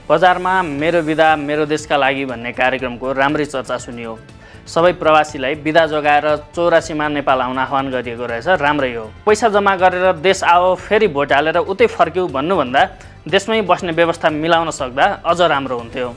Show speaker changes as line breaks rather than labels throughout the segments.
बजारमा मेरो विधा मेरो देशका लागि भन्ने कार्यक्रमको राम्रै चर्चा सुनियो। सबै प्रवासीलाई विधा जोगाएर 84मा नेपाल आउन आह्वान गरिएको रहेछ। राम्रै हो। पैसा जम्मा गरेर देश आओ फेरि भोट हालेर उतै फर्क्यौ भन्नुभन्दा देशमै बस्ने व्यवस्था मिलाउन सक्दा अझ राम्रो हुन्थ्यो।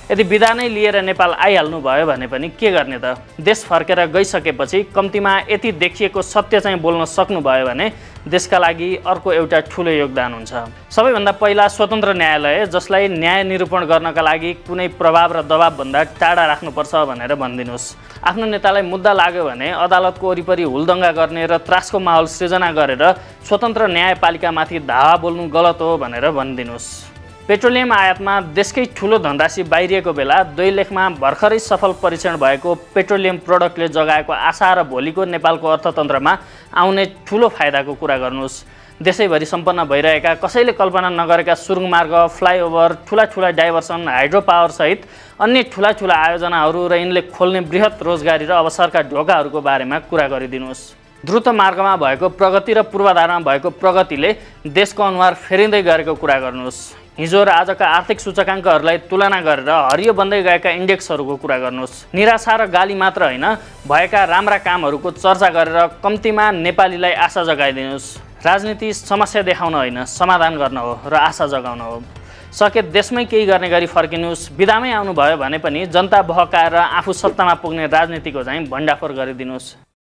यदि विधा नै लिएर नेपाल आइहाल्नु भयो भने पनि के गर्ने त? देश फर्केर गइसकेपछि कम्तीमा यति देखिएको सत्य चाहिँ बोल्न सक्नुभयो भने देशका लागि अर्को एउटा ठुलो योगदान हुन्छ। सबैभन्दा पहिला स्वतन्त्र न्यायालय, जसलाई न्याय निरूपण गर्नका लागि कुनै प्रभाव र दबावभन्दा टाढा राख्नुपर्छ भनेर भनिदिनुहोस्। आफ्नो नेतालाई मुद्दा लाग्यो भने अदालतको वरिपरि हुलदङ्गा गर्ने र त्रासको माहौल सृजना गरेर स्वतन्त्र न्यायपालिकामाथि धावा बोल्नु गलत हो भनेर भनिदिनुहोस्। पेट्रोलियम आयातमा देशकै ठुलो धनराशि बाहिरिएको बेला दैलेखमा भर्खरै सफल परीक्षण भएको पेट्रोलियम प्रोडक्टले जगाएको आशा र भोलिको नेपालको अर्थतन्त्रमा आउने ठुलो फाइदाको कुरा गर्नुहोस्। देशैभरि सम्पन्न भइरहेका कसैले कल्पना नगरेका सुरुङ मार्ग, फ्लाइओभर, ठुला डाइभर्सन, हाइड्रो पावर सहित अन्य ठुला आयोजनाहरू र यिनले खोल्ने बृहत रोजगारी र अवसरका ढोकाहरूको बारेमा कुरा गरिदिनुहोस्। द्रुत मार्गमा भएको प्रगति र पूर्वाधारमा भएको प्रगतिले देशको अनुहार फेरिँदै गरेको कुरा गर्नुहोस्। हिजो र आजका आर्थिक सूचकाङ्कहरूलाई तुलना गरेर हरियो बन्दै गएका इन्डेक्सहरूको कुरा गर्नुहोस्। निराशा र गाली मात्र होइन, भएका राम्रा कामहरूको चर्चा गरेर कम्तीमा नेपालीलाई आशा जगाइदिनुहोस्। राजनीति समस्या देखाउन होइन, समाधान गर्न हो र आशा जगाउन हो। सके देशमै केही गर्ने गरी फर्किनुहोस्। विधामै आउनुभयो भने पनि जनता बहकाएर आफू सत्तामा पुग्ने राजनीतिको चाहिँ भण्डाफोर गरिदिनुहोस्।